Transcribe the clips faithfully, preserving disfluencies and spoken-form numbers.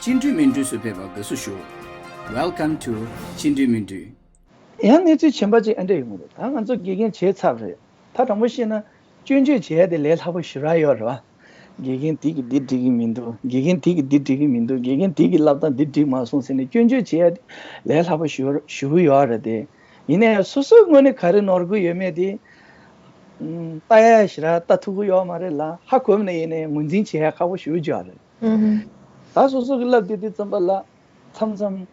སྤྱི་འཐུས་མི་འདུས་སུ་ཕེབས་པ་དགའ་བསུ་ཞུ། Welcome to སྤྱི་འཐུས་མི་འདུས། ཡང་གནས་ཚུལ་གཞན་པ་ཅིག་ཨ་འདྲ་ཡོང་གི་རེད། ད་ང་ཚོ་དགེ་རྒན་བྱས་ཚར་རེད། ད་དྲང་པོ་བཤད་ན་སྐྱོན་བརྗོད་བྱས་ཏེ་ལས་སླ་པོ་ཞེ་དྲག་ཡོད་རེད་བ། དགེ་རྒན་དེ་གིས་འདི་འགྲིག་གི་མི་འདུག་དགེ་རྒན་དེ་གིས་འདི་འགྲིག་གི་མི་འདུག་དགེ་རྒན་དེ་གིས་བསླབ་སྟངས་འདི་འགྲིག་མ་སོང་ཟེར་ནས་སྐྱོན་བརྗོད་བྱས་ཏེ་ལས་སླ་པོ་ཞེ་པོ་ཞེ་པོ་ཡོད་རེད་དེ། ཡིན་ནའི་སོ་སོའི་ངོས་ནས་ག་རེ་ནོར་གི་ཡོད་མེད་དེ། ཨུམ། ལྟ་ཡ་ཞེ་དྲག་ལྟ་ཐུབ་ཀྱི་ཡོད་མ་རེད་ལ། ཧ་གོ་མེད་ན་ཡིན་ནའི་ངོས་འཛིན་བྱེད་ཡ་ཁག་པོ་ཞེ་པོ་ཅིག་ཡོད་རེད། ཨུ་ཧུམ། ད་སོ་སོ་གིས་བསླབ་བསྡད་དུས་ཙམ་པ་ལ་མཚམས་མཚམས་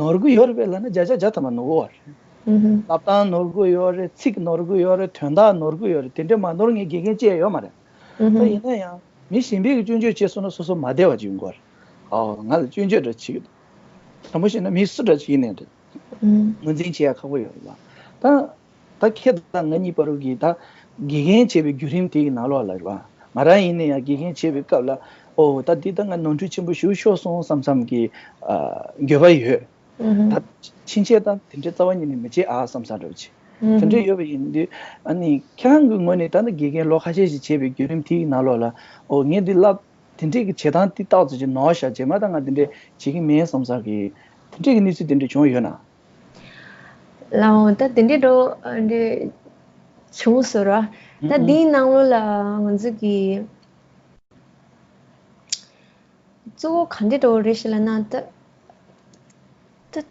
ནོར་གི་ཡོད་རེད་པས་ལབ་ན་བརྒྱ་ཆ་བརྒྱ་ཐམ་པ་ནོར་གི་ཡོད་རེད། ཨུ་ཧུམ། བསླབ་སྟངས་ནོར་གི་ཡོད་རེད། ཚིག་ནོར་གི་ཡོད་རེད། དོན་དག་ནོར་གི་ཡོད་རེད། དེ་འདྲ་མ་ནོར་མཁན་དགེ་རྒན་བཅས་ཡོད་མ་རེད། ཨུ་ད་ཧུམ། ཡིན་ན་ཡང་མི་གཞན་པས་ཀྱིས་སྐྱོན་བརྗོད་བྱས་སོང་ན་སོ་སོ་མ་བདེ་བ་ཅིག་ཡོང་གི་ཡོད་རེད། ཨོ་ང་ལ་སྐྱོན་བརྗོད་འདྲ་བྱེད་ཀྱི་འདུག་དྲང་པོ་བཤད་ན་མི་སུ་འདྲ་ཅིག་ཡིན་ནའི་འདྲ། ཨུ། ངོས་འཛིན་བྱེད་ཡ་ཁག་པོ་ཡོད་རེད་བ། ད། ད་ཁྱེད་དང་ང་གཉིས་བར་གྱི་ད་དགེ་རྒན་བྱས་པའི་བརྒྱུད་རིམ་དེ་ཡི་ནང་ལོགས་ལ་རེད་བ། ང་རང་ཡིན་ན་ཡང་དགེ་རྒན་བྱས་པའི་སྐབས་ལ་ཨོ་ད་འདི་ད་ང་ནོར་འཁྲུལ་ཆེན་པོ་ཞིག་ཤོར་སོང་བསམ་བསམ་གྱི་ཨ་འགྱོད་པ་ཡོད། ཨུ་ཧུ། ད་ཕྱིན་ཆད་ད་དེ་འདྲའི་རྩ་བ་ཉིད་ནས་མི་བྱེད་ཨ་བསམ་བསམ་འདྲ་བོ་ཅིག་ཨུ་དེ་འདྲ་ཧུ། ཡོད་པ་ཡིན་དུས་ཨ་ནི་ཁྱེད་རང་གི་ངོས་ནས་ད་ནི་དགེ་རྒན་ལོ་ཁ་ཤས་ཤིག་བྱས་པའི་བརྒྱུད་རིམ་དེ་ཡི་ནང་ལོགས་ལ་ཨོ་ངས་འདི་བསླབ་དེ་འདྲའི་གི་བྱེད་སྟངས་དེ་ཏག་ཏག་ཅིག་ནོར་ཤག་རྗེས་མ་ད་ང་དེ་འདྲའི་བྱེད་ཀྱི་མེད་བསམ་བསམ་གྱི་དེ་འདྲའི་གི་གནས་ཚུལ་དེ་འདྲ་བྱུང་ཡོད་ན། ལའོ་ད་དེ་འདྲའི་འགྲོ་འདྲའི་བྱུང་ཟེར་ར། ད་ཨུ་ཨུ། འདིའི་ནང་ལོགས་ལ་ང་ཚོ་གི་གཙོ་བོ་ག་འདྲའི་འགྲོ་རེད་ཞེ་ལབ་ན་ད་ད་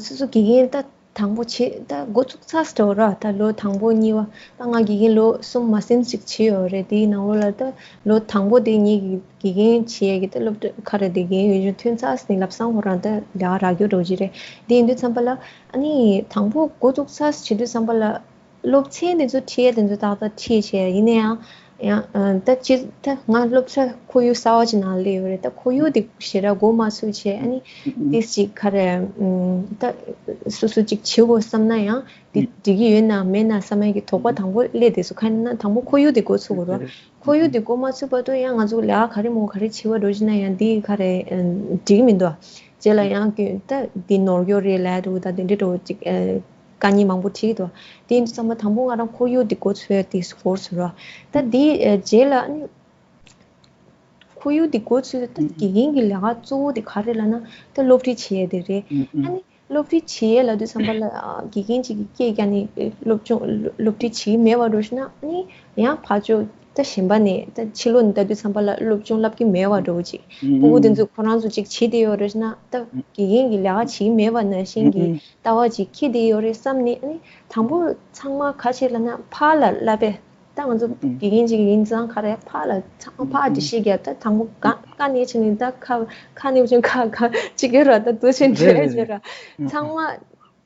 སོ་སོ་དགེ་རྒན་ད་དང་པོ་བྱེད་ད་འགོ་ཚུགས་ཚར་འགྲོ་ར། ད་ལོ་དང་པོ་གཉིས་པ་ད་ང་དགེ་རྒན་ལོ་གསུམ་མ་ཟིན་ཞིག་བྱས་ཡོད་རེད། དེའི་ནང་ལོགས་ལ་ད་ལོ་དང་པོ་དེ་ངེད་ཀྱི་དགེ་རྒན་བྱེད་ཡས་ཀྱི་ད་སློབ་གྲྭ་ཁ་རེད། དེ་རྒན་ཡོལ་ཅུང་ཐོན་ཚར་ནས་ལབ་སང་ཁོ་རང་ད་ལས་ཀ་རག་རྒྱུ་འགྲོ་གི་རེད། དེ་ཡིན་དུས་ཙམ་པ་ལ་ཨ་ནི་དང་པོ་འགོ་བཙུགས་ཚར་བྱེད་དུས་ཙམ་པ་ལ་སློབ་ཚན་དེ་ཚོ་ཁྲིད་ཡས་དེ་ཚོ་ཏག་ཏག་ཁྲིད་བྱས། ཡིན་ན་ཡང་ཡང་ད་སྤྱིར་ད་ང་སློབ་གྲྭ་ཁོར་ཡུག་གསར་བ་ཅིག་ནང་སླེབས་ཡོད་རེད། ད་ཁོར་ཡུག་དེ་ཞེ་དྲག་འགོ་མ་ཚུགས་བྱས་ཨ་ནི་ཏིས་ཅིག་ག་རེ་ད་སོ་སོ་ཅིག་བྱེད་དགོས་བསམ་ན་ཡང་དེ་འགྲིག་གི་ཡོད་ན་མེད་ན་བསམ་ཡས་ཀྱི་དོགས་པ་དང་པོ་སླེབས་དེ་སུ་ག་ཡིན་ན་དང་པོ་ཁོར་ཡུག་དེ་འགོ་ཚུགས་དགོས་རེད། ཁོར་ཡུག་དེ་འགོ་མ་ཚུགས་བར་དུ་ཡང་ང་ཚོ་ལས་ཀ་ག་རེ་མོ་ག་རེ་བྱེད་པ་འགྲོ་ཕྱིན་ན་ཡང་འདི་ག་རེ་འགྲིག་མི་འདུག་རྗེས་ལ་ཡང་ཀུན་ད་འདི་ནོར་འཁྱོག་རེད་ལབ་འདུག་ད་དེ་འདྲའི་འགྲོ་ཅིག་དཀའ་ངལ་མང་པོ་འཕྲད་འདུག་དེ་ཡིན་དུས་ཙམ་པ་དང་པོ་ང་རང་ཁོར་ཡུག་འདི་འགོ་ཚུགས་ཡ་དེ་སྐོར་ཚུར་རོ། ད་འདི་རྗེས་ལ་ནི་ཁོར་ཡུག་འདི་འགོ་ཚུགས་ད་དགེ་རྒན་གྱི་ལས་ཀ་གཙོ་བོ་དེ་ག་རེ་ལབ་ན་ད་སློབ་ཁྲིད་བྱེད་ཡ་དེ་རེད། ཨ་ནི་སློབ་ཁྲིད་བྱེད་ཡས་ལབ་དུས་ཙམ་པ་ལ་དགེ་རྒན་གཅིག་གིས་སྐད་རྒྱག་ནས་སློབ་སྦྱོང་སློབ་ཁྲིད་བྱེད་ཀྱི་མེད་པ་འགྲོ་ཞིག་ན་ཨ་ནི་ཡང་ཕར་ཕྱོགས་ད་གཞན་པ་ནས་ད་ཕྱི་ལོགས་ནས་ལྟ་དུས་ཙམ་པ་ལ་སློབ་སྦྱོང་བསླབ་ཀྱི་མེད་པ་འགྲོ་གི་ཅིག་ཕྲུ་གུ་དེ་ཚོ་ཁོ་རང་ཚོ་ཅིག་བྱེད་བསྡད་ཡོད་རེད་ཞིག་ན་ད་དགེ་རྒན་གྱི་ལས་ཀ་བྱེད་ཀྱི་མེད་པ་ནང་བཞིན་གྱི་ལྟ་བ་ཅིག་འཁྱེར་བསྡད་ཡོད་རེད་བསམ་ནས་ཨ་ནི་དང་པོ་ཚང་མ་ག་བྱེད་ལབ་ན་ཕར་ལ་བསླབ་པས། ད་ང་ཚོ་དགེ་རྒན་ཅིག་ཡིན་ཙང་ག་རེ་ཕར་ལ་ཚང་མ་ཕར་འགྲེལ་བཤད་རྒྱབ། ད་དང་པོ་ཀ་ཀ་ནས་ཕྱིན་ནས་ད་ཁ་ཁ་ནས་ཕྱིན་ཁ་ཁ་ཅིག་ཡོད་ར། ད་དུ་ཕྱིན་རེད་རེད་རེད་ཅེས་ར་ཚང་མ་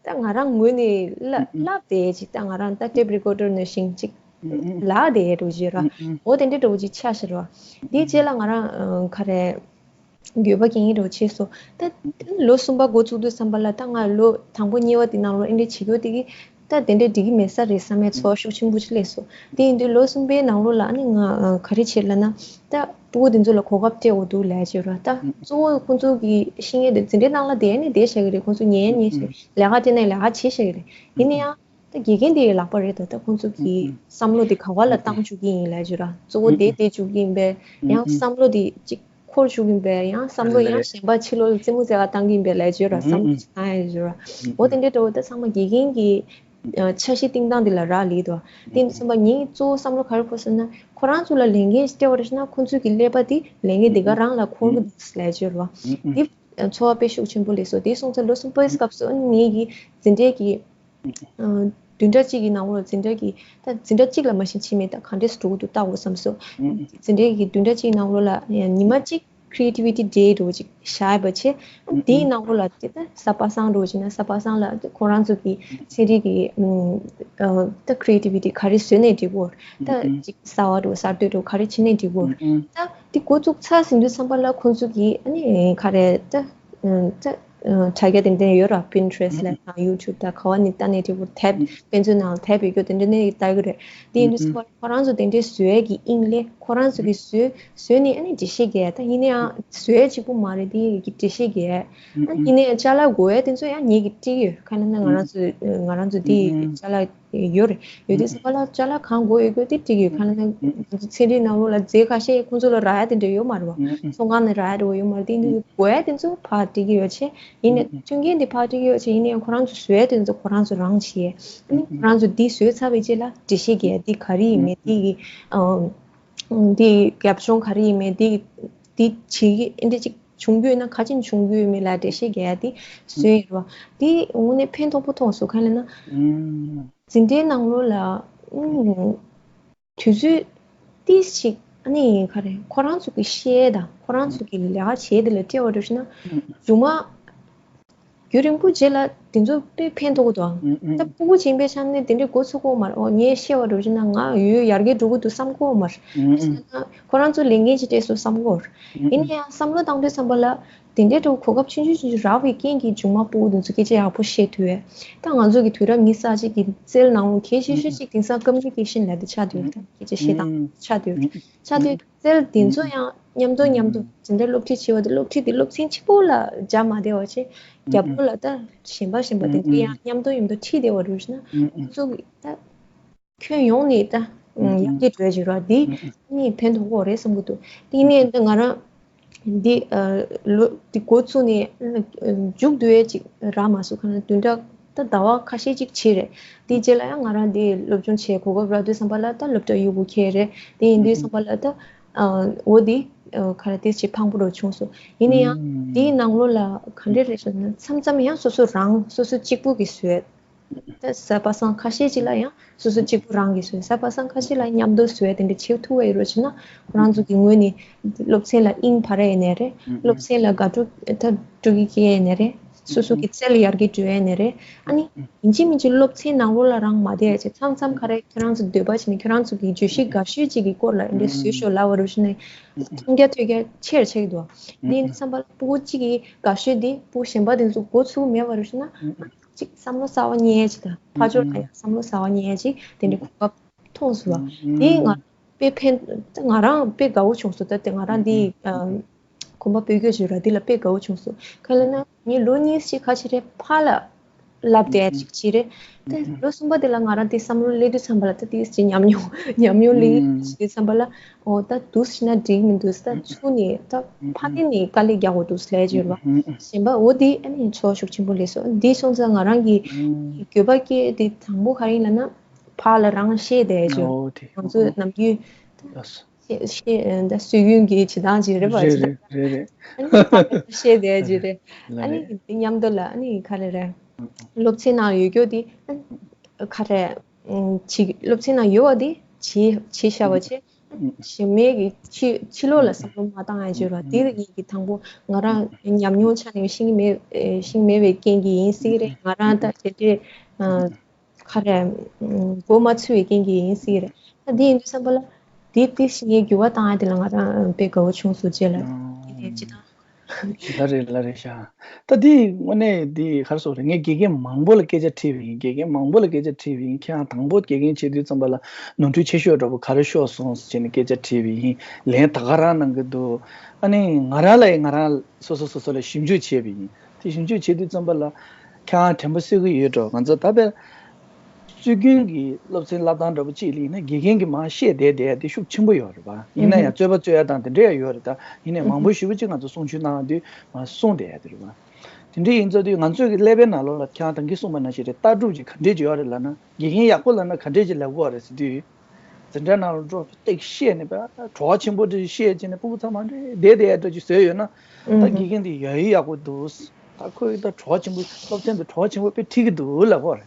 ད་ང་རང་ངོས་ནས་བསླབ་བསླབ་བསྡད་ཅིག་ད་ང་རང་ད་ཊེབ་རི་ཀོ་ཌར་ནང་བཞིན་ཅིག་ལབ་བསྡད་འགྲོ་ཅེས་ར། འོ་དེ་འདྲའི་འགྲོ་ཅིག་ཆགས་ཤག་ར། དེའི་རྗེས་ལ་ང་རང་ག་རེ། འགྱོད་པ་སྐྱེ་ངེས་འགྲོ་ཆེ་སོ། ད་ལོ་གསུམ་པ་འགོ་ཚུགས་དུས་ཙམ་པ་ལ་ད་ང་ལོ་དང་པོ་གཉིས་པ་དེ་ནང་ལོ་ཨེ་འདྲ་བྱེད་རྒྱུ་དེ་གི་ད་དེ་འདྲ་འགྲིག་གི་མེད་ས་རེད་བསམ་ཡས་ཚོར་བ་ཤུགས་ཆེན་པོ་ཅིག་སླེབས་སོ། དེ་ཡིན་དུས་ལོ་གསུམ་པའི་ནང་ལོ་ལ་ཨ་ནི་ང་ག་རེ་བྱེད་ལབ་ན་ད་ཕྲུ་གུ་དེ་ཚོ་ལ་གོ་སྐབས་སྤྲད་དགོས་འདུག་ལབ་བྱས་ར། ད་གཙོ་བོ་ཁོང་ཚོ་གི་ཤེས་ཡོན་དེ་འཛིན་གྲྭའི་ནང་ལ་བསྡད་ནས་བསྡད་བཞག་གི་རེད། ཁོང་ཚོ་ཉན་ཉན་བྱས་ལས་ཀ་སྤྲད་ནས་ལས་ཀ་བྱེད་བཞག་གི་རེད། ཡིན་ན་ཡང་ད་དགེ་རྒན་དེ་ཡི་ལག་པ་རེད། ད་ད་ཁོང་ཚོ་གི་བསམ་བློ་དེ་ག་བ་ལ་བཏང་བཅུག་གི་ཡིན་ལབ་བྱས་ར། གཙོ་བོ་དེ་བསྡད་བཅུག་གི་ཡིན་པས་ཡང་བསམ་བློ་དེ་གཅིག་འཁོར་བཅུག་གིན་པས་ཡང་བསམ་བློ་ཡང་གཞན་པ་ཕྱི་ལོགས་ལ་རྩེད་མོ་རྩེ་ག་བཏང་གིན་པས་ལབ་བརྗོད་ར་བསམ་བློ་ཅིག་བཏང་ཡ་བརྗོད་ར། འོ་དེ་འདྲའི་འདྲ་བོ་ད་ཚང་མ་དགེ་རྒན་གྱི་འཆར་གཞི་བཏིང་སྟངས་འདི་ལ་རག་ལས་འདུག་དེ་ཡིན་དུས་ཙམ་པ་ངས་གཙོ་བོ་བསམ་བློ་ག་རེ་འཁོར་སོང་ན་ཁོ་རང་ཚོ་ལ་ལས་འགན་ཞིག་སྤྲད་པ་རེད་ན་ཁོང་ཚོས་ཀྱི་ཀླད་པ་དེ་ལས་འགན་དེ་ག་རང་ལ་འཁོར་གི་འདུག་ལབ་བརྗོད་ར། འདི་ཚོར་བ་དཔེ་ཤུགས་ཆེན་པོ་སླེབས་སོང་། དེ་སོང་ཙང་ལོ་གསུམ་པའི་སྐབས་སུ་ངེད་ཀྱི་འཛིན་གྲྭའི་གི་བདུན་ཕྲག་གཅིག་གི་ནང་ལོགས་འཛིན་གྲྭ་གི་ད་འཛིན་གྲྭ་གཅིག་ལ་མ་ཤེས་ཕྱི་མི་ད་ག་འདྲས་སུ་འགྲོ་གི་འདུག་ལྟ་དགོས་བསམ་སོང་། འཛིན་གྲྭ་གི་བདུན་ཕྲག་གཅིག་ནང་ལོགས་ལ་ཉི་མ་གཅིག་Creativity Day་འགྲོ་གཅིག་བཞག་པ་བྱས། དེའི་ནང་ལོགས་ལ་དེ་ད་གཟའ་པ་སངས་འགྲོ་གཅིག་ན་གཟའ་པ་སངས་ལ་ཁོ་རང་ཚོ་གི་ཚན་རིག་གི་ད་Creativity་ག་རེ་བཟོས་ནས་འགྲིག་གོ། ད་ཅིག་གསར་བ་འགྲོ་གསར་གཏོད་འགྲོ་ག་རེ་བྱས་ནས་འགྲིག་གོ། ད་དེ་འགོ་བཙུགས་ཚར་ཟིན་དུས་ཙམ་པ་ལ་ཁོ་ཚོ་གི་ཨ་ནི་ག་རེ་ད། ད་དྲ་རྒྱ་དེ་འདྲ་ཡོད་ར། Pinterest་ལ་དང་YouTube་དང་ག་བ་ནས་ལྟ་ནས་དེ་བོ་དེབ་དཔེ་མཛོད་ནང་ལ་དེབ་ཡོད་རྒྱུ་དེ་འདྲ་ནས་ལྟ་གི་རེད། དེ་ཡིན་དུས་ཙམ་པ་ཁོ་རང་ཚོ་དེ་འདྲའི་བཟོ་ཡས་ཀྱི་དབྱིངས་ལས་ཁོ་རང་ཚོ་གི་བཟོས་བཟོས་ནས་ཨ་ནི་འགྲེལ་བཤད་རྒྱག་ཡས་ད་ཡིན་ན་ཡང་བཟོ་ཡས་གཅིག་པུ་མ་རེད། དེ་ཡི་གི་འགྲེལ་བཤད་རྒྱག་ཡས་ཨ་ཡིན་ན་ཡང་ཅ་ལག་དགོས་ཡས་དེ་ཚོ་ཡང་ངེད་ཀྱིས་སྤྲད་ཡོད། ག་ན་ན་ང་རང་ཚོ་ང་རང་ཚོ་དེ་ཡི་ཅ་ལག་ཡོད་རེད། ཡོད་དུས་ཙམ་པ་ལ་ཅ་ལག་གང་དགོས་ཡོད་དགོས་དེ་སྤྲད་ཀྱི་ཡོད། གང་ལ་ན་ཚན་རིག་ནང་ལོགས་ལ་རྫས་ཁ་ཤས་ཁོང་ཚོ་ལ་རག་ཡ་དེ་འདྲ་ཡོད་མ་རེད་བ། ཚོང་ཁང་ནས་རག་ཡ་འདྲ་བོ་ཡོད་མ་རེད། དེ་ཡིན་དུས་དགོས་ཡ་དེ་ཚོ་ཕར་སྤྲད་ཀྱི་ཡོད་ཆེ། ཡིན་ནའི་མཐུན་རྐྱེན་དེ་ཕར་སྤྲད་ཀྱི་ཡོད་ཆེ། ཡིན་ནའི་ཁོ་རང་ཚོ་བཟོ་ཡ་དེ་ཚོ་ཁོ་རང་ཚོ་རང་བྱེད། ཨ་ནི་ཁོ་རང་ཚོ་འདི་བཟོས་ཚར་བའི་རྗེས་ལ་འགྲེལ་བཤད་རྒྱག་ཡ་འདི་ག་རེ་ཡིན་མིན། འདི་གི་ཨ་འདི་རྒྱབ་ལྗོངས་ག་རེ་ཡིན་མིན། འདི་འདི་བྱེད་ཀྱི་ཨེ་འདྲ་ཅིག་བྱུང་རྒྱུ་ཡོད་ན་ག་ཅིག་བྱུང་རྒྱུ་ཡོད་མེད་ལ་འགྲེལ་བཤད་རྒྱག་ཡ་དེ་བཟོས་ཡོད་རེད་བ། དེ་དངོས་གནས་ཕན་ཐོགས་པོ་མཐོང་སོང་། གང་ལབ་ན། འཛིན་གྲྭའི་ནང་ལོགས་ལ་ཨུམ། དུས་ཚོད་ཏིས་ཅིག་ཨ་ནི་ག་རེ་ཁོ་རང་ཚོ་གི་བཤད་དང་ཁོ་རང་ཚོ་གི་ལས་ཀ་བྱེད་དེ་ལ་སྤྲད་པ་འདྲ་ཞིག་ན་རྗེས་མ་རྒྱུན་རིང་པོ་རྗེས་ལ་དེ་ཚོ་དཔེ་ཕན་ཐོགས་ཀྱི་འདུག་ཨང་། ད་ཕྲུ་གུ་ཆེན་པོའི་ཆ་ནས་དེ་འདྲའི་འགོ་ཚུགས་ཀྱི་ཡོད་མ་རེད། ཨོ་ངས་བཤད་པ་འདྲ་ཞིག་ན་ང་ཡོད་ཡར་རྒྱས་འགྲོ་གི་འདུག་བསམ་གྱི་ཡོད་མ་རེད། ཁོ་རང་ཚོ་ལས་འགན་ཅིག་སྤྲད་སོང་བསམ་གྱི་ཡོད་རེད། ཡིན་ན་ཡང་བསམ་བློ་བཏང་དུས་ཙམ་པ་ལ། དེ་འདྲའི་འདྲ་བོ་གོ་སྐབས་ཆུང་ཆུང་ཆུང་ཆུང་རག་པའི་རྐྱེན་གྱིས་མཇུག་མ་ཕྲུ་གུ་དེ་ཚོ་སྐད་ཆ་ཡག་པོ་བཤད་ཐུབ་ཡས། ད་ང་ཚོ་གི་དུས་རབས་ཉི་ཤུ་རྩ་གཅིག་གི་རྩལ་ནང་ལོགས་གལ་ཆེ་ཤོས་གཅིག་དེང་སང་ཀོ་མུ་ནི་ཀེ་ཤན་ལབ་དེ་ཆགས་བསྡད་ཡོད་རེད། ད་སྐད་ཆ་བཤད་སྟངས་ཆགས་བསྡད་ཡོད་རེད། ཆགས་བསྡད་ཡོད། རྩལ་དེ་ཚོ་ཡང་མཉམ་དུ་མཉམ་དུ་དེ་འདྲའི་སློབ་ཁྲིད་བྱེད་པ་དེ་སློབ་ཁྲིད་དེ་སློབ་ཚན་གཅིག་པོ་ལ་སྦྱར་མ་བསྡད་པ་བྱས། རྒྱབ་ལོགས་ལ་ད་གཞན་པ་གཞན་པ་དེ་ཚོ་ཡང་མཉམ་དུ་མཉམ་དུ་ཁྲིད་བསྡད་པ་རེད་ཟེར་ན་ཁོང་ཚོ་གི་ད། ཁྱོན་ཡོངས་ནས་ད་ཡར་རྒྱས་འགྲོ་ཡ་ཅིག་རེད་བ། འདི་ནི་ཕན་ཐོགས་ཀྱི་རེད་བསམ་གྱི་འདུག་དེ་ནས་ད་ང་རང་འདི་ལོ་འདི་འགོ་བཙུགས་ནས་མཇུག་བསྡུ་ཡ་ཅིག་རག་མ་སོང་། གང་ལྟར་བདུན་ཕྲག་ད་ཟླ་བ་ཁ་ཤས་ཅིག་བྱས་རེད། དེའི་རྗེས་ལ་ཡང་ང་རང་འདི་སློབ་སྦྱོང་བྱེད་གོ་སྐབས་རག་དུས་ཙམ་པ་ལ་ད་སློབ་གྲྭ་གཡོག་པོ་འཁེལ་རེད། དེ་ཡིན་དུས་ཙམ་པ་ལ་ད་འོ་འདི་ག་རེ་ཏོག་ཙམ་ཕངས་པོ་འདྲ་བྱུང་སོང་། ཡིན་ན་ཡང་འདིའི་ནང་ལོགས་ལ་ག་འདྲ་རེད་ཟེར་ན་མཚམས་མཚམས་ཡང་སོ་སོ་རང་སོ་སོ་གཅིག་པུ་གིས་བཟོས། ད་གཟའ་པ་སངས་ཁ་ཤས་ཅིག་ལ་ཡང་སོ་སོ་གཅིག་པུ་རང་གིས་བཟོས། གཟའ་པ་སངས་ཁ་ཤས་ལ་མཉམ་དུ་བཟོས་དེ་འདྲ་བྱེད་ཐུབ་པ་ཡོད་རེད་བྱས་ན་ཁོ་རང་ཚོ་གི་ངོས་ནས་སློབ་ཚན་ལ་དབྱིངས་འཕར་ཡ་ཡིན་ནའི་རེད། སློབ་ཚན་ལ་དགའ་སྤྲོ་ད་སྤྲོ་སྐྱིད་སྐྱེ་ཡ་ཡིན་ནའི་རེད། སོ་སོ་གི་རྩལ་ཡར་རྒྱས་འགྲོ་ཡ་ཡིན་ནའི་རེད། ཨ་ནི་ཡིན་གཅིག་མིན་གཅིག་སློབ་ཚན་ནང་ལོགས་ལ་རང་མ་བསྡད་ཡ་བྱས། མཚམས་མཚམས་ག་རེ་ཁྱོད་རང་ཚོ་འདོད་པ་བྱས་ནས་ཁྱོད་རང་ཚོ་གི་བརྗོད་གཞི་དགའ་ཤོས་ཅིག་གི་སྐོར་ལ་འདི་འདྲ་བཟོས་ཤོག་ལབ་པ་རེད་བྱས་ནས་མཐོང་རྒྱ་ཐོས་རྒྱ་ཆེ་རུ་ཆགས་ཀྱི་འདུག་དེ་ཡིན་དུས་ཙམ་པ་ལ་ཕྲུ་གུ་གཅིག་གི་དགའ་ཤོས་དེ་ཕྲུ་གུ་གཞན་པ་དེ་ཚོ་འགོ་ཚུགས་མེད་པ་རེད་བྱས་ན། གཅིག་བསམ་བློ་གསར་པ་རྙེད་ཡ་ཅིག་དང་ཕར་ཕྱོགས་ལ་ཡང་བསམ་བློ་གསར་པ་རྙེད་ཡ་ཅིག་དེ་འདྲའི་གོ་སྐབས་མཐོང་སོང་བ། དེ་ང་དཔེ་ཕན་ང་རང་དཔེ་དགའ་བོ་བྱུང་སོང་། ད་དེ་ང་རང་འདི་གོམ་པ་སྤོས་སྐྱོད་བྱེད་ར་འདི་ལ་དཔེ་དགའ་བོ་བྱུང་སོང་། ག་རེ་ལབ་ན་ངས་ལོ་གཉིས་ཤིག་ཁ་ཕྱིར་རེ་ཕར་ལ་བསླབ་བསྡད་ཅིག་བྱས་རེད། དེ་ལོ་གསུམ་པ་དེ་ལ་ང་རང་དེ་བསམ་བློ་སླེབས་དུས་ཙམ་པ་ལ་ད་དེ་ཅིག་ཉམས་མྱོང་ཉམས་མྱོང་སླེབས་དུས་ཙམ་པ་ལ་ཨོ་ད་འདུག་ཟེར་ན་འགྲིག་མི་འདུག་ད་ཚུར་ནས་ད་ཕ་ནས་ནས་དཀའ་ལས་རྒྱག་དགོས་འདུག་ལས་བྱེད་ར་གཞན་པ་འོ་དེ་ཨ་ནི་ཚོར་ཤུགས་ཆེན་པོ་སླེབས་སོང་། འདི་སོང་ཙང་ང་རང་གི་འགྱོད་པ་སྐྱེ་དེ་དང་པོ་ག་རེ་ཡིན་ལབ་ན་ཕར་ལ་རང་བཤད་བསྡད་ཅིག་ཨོ་དེ་ང་ཚོ་ནམ་རྒྱུན་ལགས་སོ། བཤད་བཤད་ད་སྲོལ་རྒྱུན་གྱི་བྱེད་སྟངས་ཅིག་རེད་པ། རེད་རེད་རེད་རེད། ཨ་ནི་ད་བཤད་བསྡད་ཅིག་རེད། ལགས་ཨ་ནི་རེད། དེ་མཉམ་དུ་ལ་ཨ་ནི་ག་རེ་རེད། སློབ་ཚན་ནང་ཡོད་རྒྱུ་དེ་ག་རེ་བྱེད་སློབ་ཚན་ནང་ཡོད་པ་དེ་བྱེད་བྱེད་བཞག་པ་བྱས། གཞན་མའི་གི་ཕྱི་ཕྱི་ལོགས་ལ་བསམ་བློ་མ་བཏང་ཡ་ཅིག་རེད་པ། དེ་ངེད་ཀྱི་དང་པོ་ང་རང་ཉམས་མྱོང་ཆ་ནས་ཤེས་ཀྱི་མེད་ཤེས་ཀྱི་མེད་པའི་རྐྱེན་གྱིས་ཡིན་སྲིད་ཀྱི་རེད། ང་རང་ད་དེ་འདྲའི་ག་རེ་མགོ་མ་ཚོས་པའི་རྐྱེན་གྱིས་ཡིན་སྲིད་ཀྱི་རེད། ད་འདི་ཡིན་དུས་ཙམ་པ་ལ་དེ་དེ་ཞིག་ངས་འགྱུར་བ་བཏང་ཡ་དེ་ལ་ང་རང་དཔེ་དགའ་བོ་བྱུང་སོང་རྗེས་ལ་དེ་ལས་ཅི་དང་། ལགས་རེད་ལགས་རེད་ཤག་ད་འདི་དངོས་གནས་འདི་ག་རེ་ཟེར་དགོས་རེད། ངས་དགེ་རྒན་མང་པོ་ལ་སྐད་ཆ་དྲིས་པ་ཡིན། དགེ་རྒན་མང་པོ་ལ་སྐད་ཆ་དྲིས་པ་ཡིན། ཁྱེད་རང་དང་པོ་དགེ་རྒན་བྱེད་དུས་ཙམ་པ་ལ་ནོར་འཁྲུལ་ཆེ་ཤོས་འདྲ་པོ་ག་རེ་ཤོར་སོང་ཟེར་ནས་སྐད་ཆ་དྲིས་པ་ཡིན། ལན་ད་ག་རང་གནང་གི་འདུག་ཨ་ནི་ང་རང་ལ་ཡང་ང་རང་སོ་སོ་སོ་སོ་ལ་ཞིབ་འཇུག་བྱས་པ་ཡིན། དེ་ཞིབ་འཇུག་བྱེད་དུས་ཙམ་པ་ལ་ཁྱེད་རང་དྲན་པ་གསོས་ཀྱི་ཡོད་འགྲོ། ང་ཚོ་ད་དཔེ་སྲོལ་རྒྱུན་གྱི་སློབ་ཚན་བསླབ་སྟངས་འདྲ་པོ་གཅིག་ལ་ཡིན་ན་དགེ་རྒན་གྱིས་མར་བཤད་བསྡད་བསྡད་དེ་ཤུགས་ཆེན་པོ་ཡོད་རེད་པ། ཡིན་ན་ཡང་རྩོད་པ་རྩོད་ཡ་དང་དེ་འདྲ་ཡང་ཡོད་རེད། ད་ཡིན་ནའི་མང་པོ་ཞེ་པོ་ཅིག་ང་ཚོ་གསུང་ཆོས་གནང་དུས་མར་གསུངས་བསྡད་ཡ་དེ་རེད་པ། དེ་འདྲ་ཡིན་ཙང་དུས་ང་ཚོའི་གི་ཀླད་པའི་ནང་ལོགས་ལ་ཁྱེད་རང་ད་གིན་གསུངས་པ་ནང་བཞིན་རེད། ལྟ་གྲུབ་ཅིག་ག་འདྲས་ཅིག་ཡོད་རེད་ལབ་ན་དགེ་རྒན་ཡག་པོ་ལབ་ན་ག་འདྲས་ཅིག་ལབ་དགོས་རེད་ཟེར་དུས། འཛིན་གྲྭ་ནང་ལ་འགྲོ་སྟེགས་བཤད་ནས་བྲོ་བ་ཆེན་པོ་འདྲ་བཤད་བྱས་ནས་ཕྲུ་གུ་ཚང་མ་འདྲེ་བསྡད་བསྡད་འདྲ་ཅིག་བཟོས་ཡོད་ན། ད་དགེ་རྒན་དེ་ཡ་ཡི་ཡག་པོ་འདུག་ད་ཁོས་ད་བྲོ་བ་ཆེན་པོ་སློབ་ཚན་དུ་བྲོ་བ་ཆེན་པོ་དཔེ་ཁྲིད་ཀྱི་འདུག་ལབ་དགོས་རེད།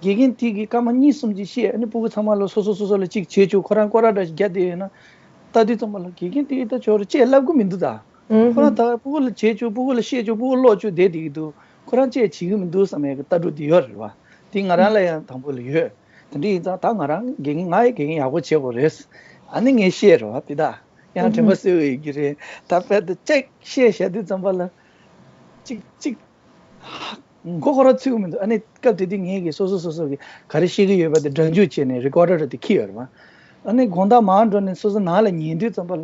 དགེ་རྒན་དེ་གིས་སྐར་མ་གཉིས་གསུམ་ཅིག་བཤད་ཨ་ནི་ཕྲུ་གུ་ཚང་མ་ལ་སོ་སོ་སོ་སོ་ལ་གཅིག་བྱེད་བཅུག་ཁོ་རང་སྐོར་ར་འདྲ་ཞིག་བརྒྱབ་བསྡད་ཡོད་ན། ལྟ་དུས་ཙམ་པ་ལ་དགེ་རྒན་དེ་ད་ཁྱོད་ར་ཅེས་ལབ་གི་མི་འདུག་ད། ཁོ་རང་ད་ཕྲུ་གུ་ལ་བྱེད་བཅུག་ཕྲུ་གུ་ལ་བཤད་བཅུག་ཕྲུ་གུ་ཀློག་བཅུག་བསྡད་བསྡད་ཀྱི་འདུག་ཁོ་རང་ཅེས་བྱེད་ཀྱི་མི་འདུག་བསམ་ཡས་ཀྱི་ལྟ་གྲུབ་དེ་ཡོད་རེད་བ། དེ་ང་རང་ལ་ཡང་དང་པོ་ལ་ཡོད། དེ་འདྲ་ཡིན་ཙང་ད་ང་རང་དགེ་རྒན་ང་ཡི་དགེ་རྒན་ཡག་པོ་བྱེད་དགོས་རེད། ཨ་ནི་ངས་བཤད་རོགས་དེ་དག་ཡང་དྲན་པ་གསོས་ཡོད་ཀྱི་རེད། ད་དཔེ་དེ་ཅིག་བཤད་བཤད་དུས་ཙམ་པ་ལ་ཅིག་ཅིག་མགོ་སྐོར་ར་ཚུད་ཀྱི་མི་འདུག་ཨ་ནི་སྐབས་དེ་དུས་ངས་ཀྱི་སོ་སོ་སོ་སོ་གི་ག་རེ་བཤད་ཀྱི་ཡོད་པ་དེ་སྒྲ་འཇུག་བྱས་ནས་རི་ཀོར་ཌར་དེ་འཁྱེར་ཡོད་རེད་བ། ཨ་ནི་དགོང་དག་མར་འགྲོ་ནས་སོ་སོ་ནང་ལ་ཉལ་དུས་ཙམ་པ་ལ་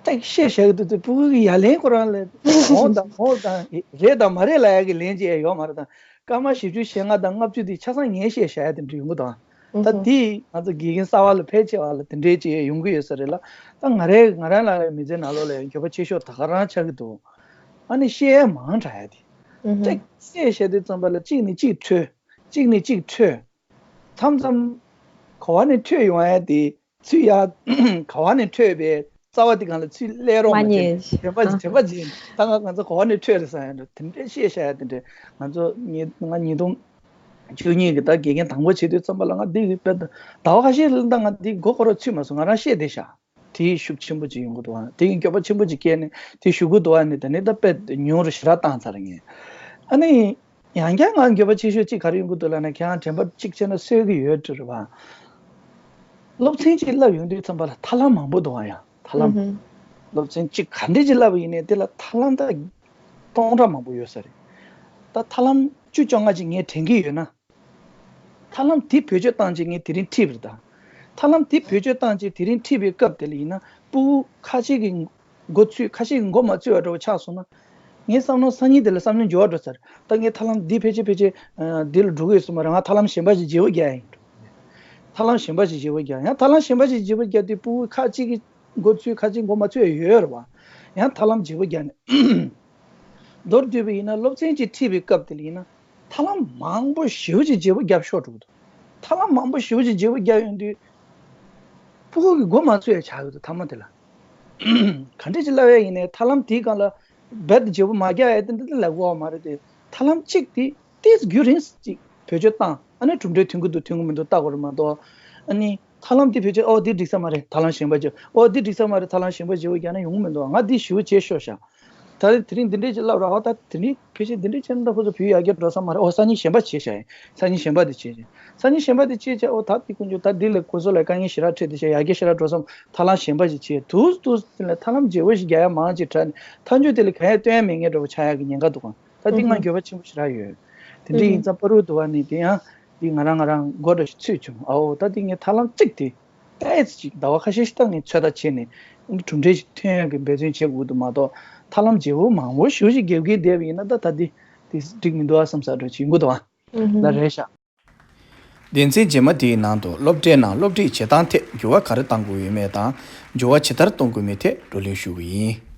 ཅིག་བཤད་བཤད་ཀྱི་འདུག་དེ་ཕྲུ་གུ་གི་ཡ་ལན་ཁོ་རང་ལ་འོང་དང་འོང་དང་རེད་དང་མ་རེད་ལབ་ཡ་གི་ལན་ཅིག་ཡོད་མ་རེད་དང་། སྐར་མ་བཞི་བཅུ་ཞེ་ལྔ་དང་ལྔ་བཅུ་དེ་ཆ་ཚང་ངས་བཤད་བཞག་ཡ་དེ་འདྲ་ཡོང་གི་འདུག་ཨ། ད་དེ་ང་ཚོ་དགེ་རྒན་གསར་བ་ལ་ཕལ་ཆེ་བ་ལ་དེ་འདྲའི་ཅིག་ཡོང་གི་ཡོད་ས་རེད་ལ། ད་ང་རའི་ང་རང་ལ་མི་ཚེ་ནང་ལོགས་ལ་ཡང་འགྱོད་པ་ཆེ་ཤོས་ད་ག་རང་ཆགས་ཀྱི་འདུག་ཨ་ནི་བཤད་ཡ་མང་དྲགས་ཡ་དེ། ཨུ་ཧུ། ཏིག་ཙམ་བཤད་དུས་ཙམ་པ་ལ་གཅིག་ནས་གཅིག་འཕྲོས། གཅིག་ནས་གཅིག་འཕྲོས། མཚམས་མཚམས་ག་བ་ནས་འཕྲོས་ཡོང་ཡ་དེ་ཚུར་ཡ་ག་བ་ནས་འཕྲོས་པའི་རྩ་བ་དེ་སྒང་ལ་ཚུར་སླེབས་རོགས་མ་མ་བྱེད། ཉན། དྲན་པ་ཨ། དྲན་པ་བྱེད། ད་ང་ང་ཚོ་ག་བ་ནས་འཕྲོས་རེད་ཟེར་ཡ་འདྲ་དེ་འདྲའི་བཤད་བཤད་ཡ་དེ་འདྲ་ང་ཚོ་ཉིས་ང་ཉིས་སྟོང་བཅུ་གཉིས་ཀྱི་ད་དགེ་རྒན་དང་པོ་བྱེད་དུས་ཙམ་པ་ལ་ང་འདི་གི་དཔེ་ད་ཟླ་བ་ཁ་ཤས་ལ་ད་ང་འདི་མགོ་སྐོར་རོགས་ཚུད་མ་སོང་། ང་རང་བཤད་བསྡད་ཤག་དེའི་ཤུགས་ཆེན་པོ་ཅིག་ཡོང་གི་འདུག་ཨ། དེ་ཡིན་འགྱོད་པ་ཆེན་པོ་ཅིག་སྐྱེས་ནས་དེ་ཞུ་གི་འདུག་ཨ། ནི་ད་ནི་ད་དཔེ་ཉུང་རུ་ཞེ་དྲག་བཏང་ཚར་ངས། ཨ་ནི་ཡང་བསྐྱར་ང་འགྱོད་པ་ཆེ་ཤོས་གཅིག་ག་རེ་ཡོང་གི་འདུག་ལབ་ན་ཁྱེད་རང་དྲན་པ་གཅིག་བྱས་ན་གསོས་ཀྱི་ཡོད་འགྲོ་རེད་བ། སློབ་ཚན་གཅིག་བསླབ་ཡོང་དུས་ཙམ་པ་ལ་ཐབས་ལམ་མང་པོ་འདུག་ཨ། ཡང་ཐབས་ལམ། ཨུ་ཧུ། སློབ་ཚན་གཅིག་ག་འདྲ་ཅིག་བསླབ་པ་ཡིན་ནའི་དེ་ལ་ཐབས་ལམ་ད་སྟོང་ཕྲག་མང་པོ་ཡོད་ས་རེད། ད་ཐབས་ལམ་བཅུ་བཅོ་ལྔ་ཅིག་ངས་དྲན་གྱི་ཡོད་ན། ཐབས་ལམ་དེ་བེད་སྤྱོད་བཏང་རྗེས་ངས་དེ་རིང་ཁྲིད་པ་རེད་ད། ཐབས་ལམ་དེ་བེད་སྤྱོད་བཏང་རྗེས་དེ་རིང་ཁྲིད་པའི་སྐབས་དེ་ལ་ཡིན་ན་སྤུ་གུ་ཁ་ཤས་ཀྱི་མགོ་ཚོས་ཁ་ཤས་ཀྱི་མགོ་མ་ཚོས་པ་འདྲ་བོ་ཆགས་སོང་ན། ངའི་བསམ་བློ་སང་ཉིན་དེ་ལ་བསམ་བློ་འགྱུར་བ་འགྲོ་ཚར། ད་ངས་ཐབས་ལམ་འདི་ཕལ་ཆེར་ཕལ་ཆེར་འདི་ལ་འགྲོ་གི་ཡོད་སོང་མ་རེད། ང་ཐབས་ལམ་གཞན་པ་ཞིག་བརྗེ་པོ་རྒྱག་ཡིན། ཐབས་ལམ་གཞན་པ་ཞིག་བརྗེ་པོ་རྒྱག་ཡང་ཐབས་ལམ་གཞན་པ་ཞིག་བརྗེ་པོ་རྒྱག་དུས་སྤུ་གུ་ཁ་ཅིག་གི་མགོ་ཚོས་ཁ་ཅིག་མགོ་མ་ཚོས་ཡོད་རེད་བ། ཡང་ཐབས་ལམ་བརྗེ་པོ་རྒྱག་ནས། མདོར་བསྡུས་པ་ཡིན་ན་སློབ་ཚན་གཅིག་ཁྲིད་པའི་སྐབས་དེ་ལ་ཡིན་ན་ཐབས་ལམ་མང་པོ་ཞེ་པོ་ཅིག་བརྗེ་པོ་བརྒྱབ་ཤོར་འགྲོ་གི་འདུག་ཐབས་ལམ་མང་པོ་ཞེ་པོ་ཅིག་བརྗེ་པོ་བརྒྱབ་ཡོང་དུས་སྤུ་གུ་གི་མགོ་མ་ཚོས་ཡ་ཆགས་ཡོད་འདུག་མཐའ་མ་དེ་ལ། ག་འདྲ་ཅིག་ལབ་ཡ་ཡིན་ནའི་ཐབས་ལམ་དེའི་སྒང་ལ་རྦད་དེ་བརྗེ་པོ་མ་རྒྱག་ཡ་དེ་འདྲ་དེ་ལབ་དགོས་པ་མ་རེད་དེ། ཐབས་ལམ་གཅིག་དེ་ཏིས་རྒྱུན་རིང་ཅིག་བེད་སྤྱོད་བཏང་ཨ་ནི་གྲུབ་འབྲས་ཐོན་གི་འདུག་ཐོན་གི་མི་འདུག་ལྟ་དགོས་རེད་མ་གཏོགས། ཨ་ནི་ཐབས་ལམ་དེ་བེད་སྤྱོད་ཨོ་དེ་འགྲིག་ས་མ་རེད་ཐབས་ལམ་གཞན་པ་བརྗེ་ཨོ་དེ་འགྲིག་ས་མ་རེད་ཐབས་ལམ་གཞན་པ་བརྗེ་པོ་རྒྱག་ན་ཡོང་གི་མི་འདུག་ང་དེ་ཞུ་བྱེད་ཤོག་ཤག་ད་རེས་དེ་རིང་འདི་འདྲས་ཅིག་ལབ་ར་ཨོ་ད་དེ་རིང་ཕལ་ཆེར་འདི་འདྲས་བྱས་ན་ད་ཁོ་ཚོ་བུ་ཡར་རྒྱས་འགྲོ་ས་མ་རེད། ཨོ་སང་ཉིན་གཞན་པ་བྱེད་བྱ་ཡིན། སང་ཉིན་གཞན་པ་དེ་བྱེད་བྱེད། སང་ཉིན་གཞན་པ་དེ་བྱེད་བྱ་ཨོ་ད་དེ་ཀུན་སྤྱོད་ད་འདི་ལས་ཁོ་ཚོ་ལ་དཀའ་ངལ་ཞེ་དྲག་འཕྲད་དེ་བྱ་ཡར་རྒྱས་ཞེ་དྲག་འགྲོ་ས་མ་ཐབས་ལམ་གཞན་པ་ཞིག་བྱེད་དུས་དུས་དེ་ལ་ཐབས་ལམ་བརྗེ་པོ་ཞིག་རྒྱག་ཡ་མང་ཅིག་དྲག་ནས་མཐའ་མཇུག་དེ་ལ་གང་ཡང་སྟོན་ཡ་མེད་མཁན་འདྲ་བོ་ཆགས་ཡ་གི་ཉེན་ཁ་འདུག་ག་ད་འདི་ང་འགྱོད་པ་ཆེན་པོ་ཞེ་དྲག་ཡོད། དེ་འདྲ་ཡིན་ཙང་བར་དུ་བ་ནི་དེ་ཡང་འདི་ང་རང་ང་རང་མགོ་འདྲ་ཞིག་ཚོས་བྱུང་ཨོ་ད་འདི་ངས་ཐབས་ལམ་གཅིག་དེ། ཏོག་ཙམ་ཅིག་ཟླ་བ་ཁ་ཤས་ཤིག་ད་ངས་ཚོད་ལྟ་བྱས་ནས་གྲུབ་འབྲས་ཤིག་ཐོན་ཡག་གི་འབད་བརྩོན་བྱེད་དགོས་འདུག་མ་གཏོགས་ཐབས་ལམ་བརྗེ་པོ་མང་པོ་ཞེ་པོ་ཞིག་རྒྱབ་ཀྱིན་བསྡད་པ་ཡིན་ན་ད་ད་འདི་འདི་འགྲིག་མི་འདུག་ཨ་བསམ་ས་འདྲ་ཅིག་ཡོང་གི་འདུག་ཨ། ལ་རེད་ཤག་སྡེ་ཚན་རྗེས་མ་འདིའི་ནང་དུ་སློབ་གྲྭའི་ནང་སློབ་ཁྲིད་བྱེད་སྟངས་ཐད་འགྱུར་བ་ག་རེ་གཏང་དགོས་ཡོད་མེད་དང་འགྱུར་བ་ཇི་ལྟར་གཏོང་དགོས་མིན་ཐད་བགྲོ་གླེང་ཞུ་གི་ཡིན།